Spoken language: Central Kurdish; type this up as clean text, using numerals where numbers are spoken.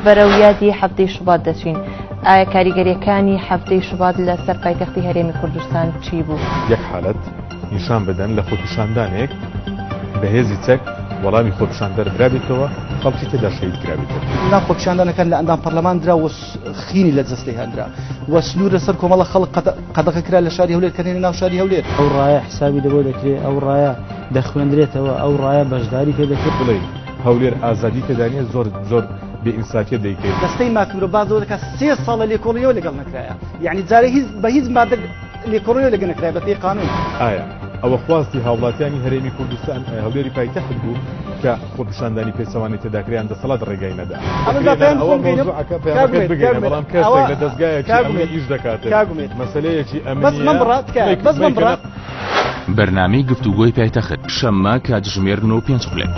بەرەو یادی حەفتەی شوبات دەچین. ئایا کاریگەریەکانی حەفتەی شوبات لە سەر پایتەختی هەرێمی کوردستان چی بوو؟ یەک حالەت نیشان بدەن لە خۆپیشاندانێک بە هێزی چەک وەڵامی خۆپیشاندەر درابێتەوە خەڵکی تێدا شەهید کرابێتەوە. نا خۆپیشاندانەکان لە ئەندام پەرلەمان درا و خینی لە جەستەی هەندرا و سنوور لەسەر کۆمەڵە خەڵک قەدەغە کرا لە شاری هەولێر کە نێنە ناو شاری هەولێر. ئەو ڕایە حسابی لەبۆ دەکرێ، ئەو ڕایە دەخوێندرێتەوە، ئەو ڕایە بەشداری پێ دەکرێت. بڵێی هەولێر ئازادی تێدا نیە زۆر زۆر بێ ئینسافیە دەیکەی. دەستەی مافی مرۆڤ باس لەوە دەکات سێ ساڵە لێکۆڵینەوە لەگەڵ نەکرایە یەعنی جارێ هیچ بە هیچ مادەک لێکۆڵینەوە لەگە نەکرایە بە پێی قانون. ئایا ئەوە خواستی هاوڵاتیانی هەرێمی کوردستان هەولێری پایتەخت بوو کە خۆپیشاندانی پێچەوانەی تێدا کرا یان دەسەڵات ڕێگای نەدا؟ ئەمن با پەیام ئەوە خۆم بگەینم مەوزوعەکە کاک پەیامەکەت ئومێد، کاک بگەینە ئومێد، بەڵام کەسێک ئەوە لە دەزگایەکی کاک ئەمنی ئومێد، ئیش دەکاتن کاک ئومێد مەسەلەیەکی بەس ئەمنییە مەمبڕە تکایە مەیکە بەس مەیکەنە مەمبڕە. بەرنامەی گفتوگۆی پایتەخت، شەممە کاتژمێر نۆ و پێنج خولەک.